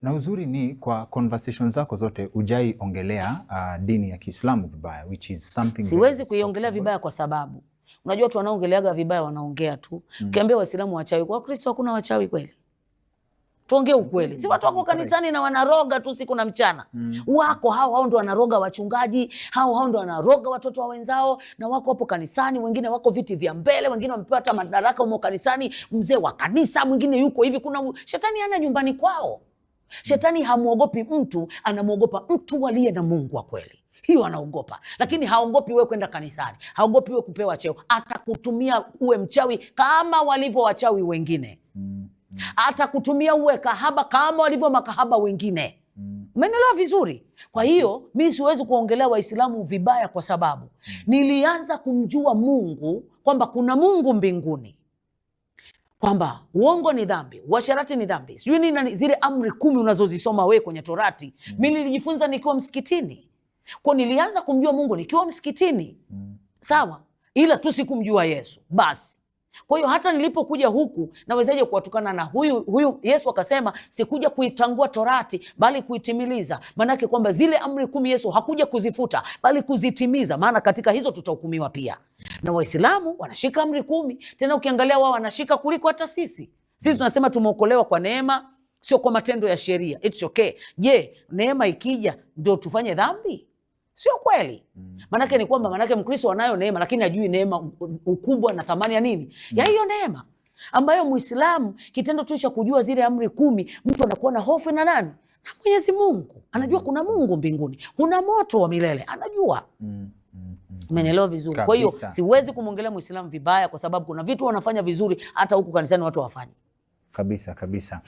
Na uzuri ni kwa conversation zako zote hujai ongelea dini ya Kiislamu vibaya, which is something very Siwezi kuiongelea respectable. Vibaya kwa sababu unajua watu wanaongeleaga vibaya wanaongea tu. Ukiambia Waislamu wachawi, kwa Wakristo hakuna wachawi kweli? Tuongee ukweli, si watu wako kanisani na wanaroga tu siku na mchana? Wako hao hao ndo wanaroga wachungaji, hao hao ndo wanaroga watoto wa wenzao, na wako hapo kanisani, wengine wako viti vya mbele, wengine wamepata madaraka humo kanisani, mzee wa kanisa, mwingine yuko hivi. Kuna shetani ana nyumbani kwao. Shetani hamwogopi mtu, anamwogopa mtu aliye na Mungu wa kweli. Hiyo anaogopa, lakini haogopi wewe kwenda kanisani, haogopi wewe kupewa cheo. Atakutumia uwe mchawi kama walivyo wachawi wengine, atakutumia uwe kahaba kama walivyo makahaba wengine. Umenielewa vizuri? Kwa hiyo mi siwezi kuongelea Waislamu vibaya kwa sababu nilianza kumjua Mungu kwamba kuna Mungu mbinguni, kwamba uongo ni dhambi, uasherati ni dhambi, sijui nini na zile amri 10 unazozisoma wewe kwenye Torati. Mi nilijifunza nikiwa msikitini, kwa nilianza kumjua Mungu nikiwa msikitini, sawa, ila tu sikumjua Yesu basi. Kwa hiyo hata nilipokuja huku nawezaje kuwatukana na huyu huyu? Yesu akasema sikuja kuitangua Torati bali kuitimiliza. Maanake kwamba zile amri 10 Yesu hakuja kuzifuta bali kuzitimiza, maana katika hizo tutahukumiwa pia. Na Waislamu wanashika amri 10, tena ukiangalia wao wanashika kuliko hata sisi. Sisi tunasema tumeokolewa kwa neema, sio kwa matendo ya sheria. It's okay. Je, neema ikija ndio tufanye dhambi? Sio kweli. Maanake ni kwamba, maanake Mkristo anayo neema lakini ajui neema ukubwa na thamani ya nini ya hiyo neema, ambayo Muislamu kitendo tu cha kujua zile amri 10 mtu anakuwa na hofu na nani? Na Mwenyezi Mungu. Anajua kuna Mungu mbinguni, kuna moto wa milele, anajua. Umenielewa vizuri? Kwa hiyo Kabisa. Siwezi kumwongelea Muislamu vibaya kwa sababu kuna vitu wanafanya vizuri hata huku kanisani watu hawafanyi. Kabisa kabisa.